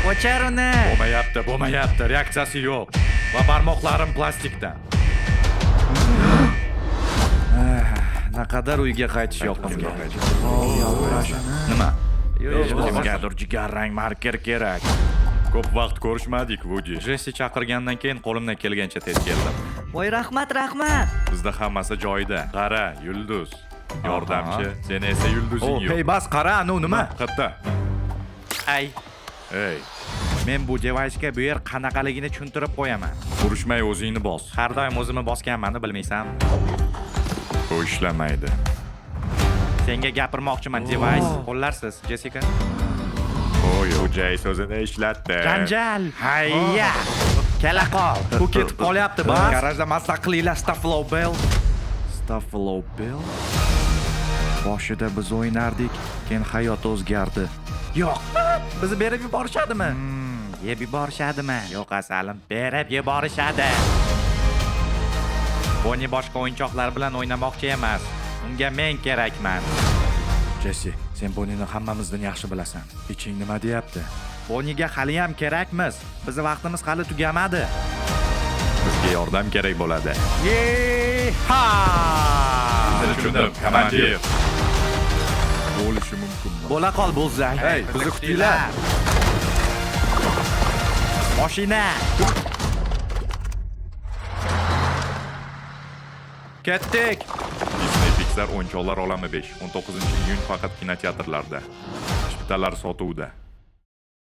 O'chir uni. Bo'lmayapti, bo'lmayapti, reaksiyasi yo'q. Va barmoqlarim plastikdan. Naqadar uyga qaytish yoqimli. Nima? Kimgadir jigarrang marker kerak. Ko'p vaqt ko'rishmadik, Vudi. Jessi chaqirgandan keyin qo'limdan kelgancha tez keldim. Voy, rahmat, rahmat. Bizda hammasi joyida. Qara, yulduz. Yordamchi, seni esa yulduzing Oh, yo'q. hey, bas, qara, anu nima? Qayerda? Ay, Ey, men bu device'ga bu yer qanaqaligini tushuntirib qo'yaman. Urushmay o'zingni bos. Har doim o'zimni bosganmanni bilmaysan. Bu ishlamaydi. Senga gapirmoqchiman, device. Qo'llarsiz, Jessica. Oy, u Jay so'zini ishlatdi. Janjal. Hayya. Kela qol. U ketib qolyapti, bas. Garajda mazza qilinglar, Stafflow Bell. Stafflow Bell? Boshida biz o'ynardik, keyin hayot o'zgardi. Yo'q. Bizni berib yuborishadimi? Yeb yuborishadimi? Yo'q, asalim, berib yuborishadi. Boni boshqa o'yinchoqlar bilan o'ynamoqchi emas. Unga men kerakman. Jessi, sen Bonini hammamizdan yaxshi bilasan. Iching nima deyapti? Boniga haliyam kerakmiz. Bizni vaqtimiz hali tugamadi. Bizga yordam kerak bo'ladi. Yeeha! Tushundim, komandir. Bo'lishi mumkinmi? Bo'la qol, Bullseye. Hey, bizni kutinglar. Mashina. Ketdik. Disney Pixar o'yinchoqlar olami 5, 19-iyun faqat kinoteatrlarda. Chiptalar sotuvda.